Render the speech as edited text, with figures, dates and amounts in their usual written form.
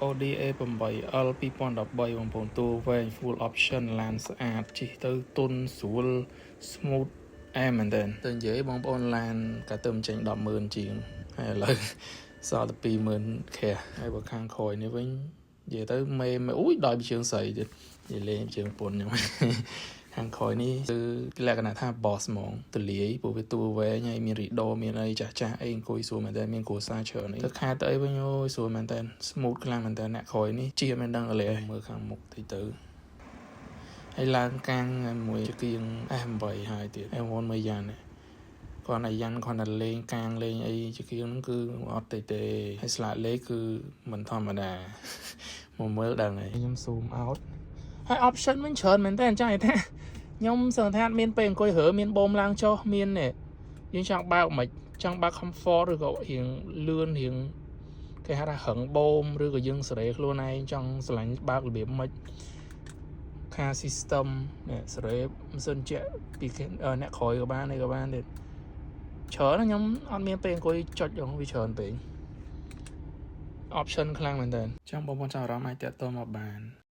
Audi A8L 2013បងប្អូនតួវែង full option ឡានស្អាតជិះទៅទន់ស្រួល smooth អែមមែនទែនទៅនិយាយបងប្អូនឡានកាទៅចេញ100000ជាងហើយឥឡូវសល់តែ20000ខែហើយបើខាងក្រោយនេះវិញនិយាយទៅមេមេអូយដល់ជើងស្រីទៀតនិយាយលេងជើងពុនខ្ញុំ ខាងក្រោយនេះគឺលក្ខណៈថា boss ហ្មងទលាយព្រោះវាតួវែងហើយមានរីដូមានអីចាស់ចាស់អីអង្គុយស្រួលមែនតើមានគ្រួសារច្រើនអីទៅខាតទៅអីវិញអូយស្រួលមែនតើ smooth ខ្លាំងមែនតើអ្នកក្រោយនេះជាមិនដឹងអីមើលខាងមុខតិចទៅហើយឡើងកាំងមួយចង្គៀង S8 ហើយទៀតហើយមុនមើលយ៉ាងនេះគាត់តែយ៉ាន់គាត់តែលេងកាងលេងអីចង្គៀងហ្នឹងគឺអត់ទេទេហើយស្លាកលេខគឺមិនធម្មតាមកមើលដឹងហើយខ្ញុំ zoom out ហើយ option វិញច្រើនមែនតើចង់និយាយថាខ្ញុំសឹងថាអត់មានពេលអង្គុយរើមានបូមឡើងចុះមាននេះយើងចង់បើកមិនចង់បើក comfort ឬក៏រៀងលឿនរៀងគេហៅថារឹងបូមឬក៏យើងសេរីខ្លួនឯងចង់ស្រឡាញ់បើករបៀបម៉េច car system នេះសេរីម៉ាស៊ីនជាក់ពីអ្នកក្រោយក៏បាននេះក៏បានទៀតច្រើនណាស់ខ្ញុំអត់មានពេលអង្គុយចុចហ្នឹងវាច្រើនពេក option ខ្លាំងមែនតើចង់បងប្អូនចាប់អារម្មណ៍អាចតាក់ទងមកបាន។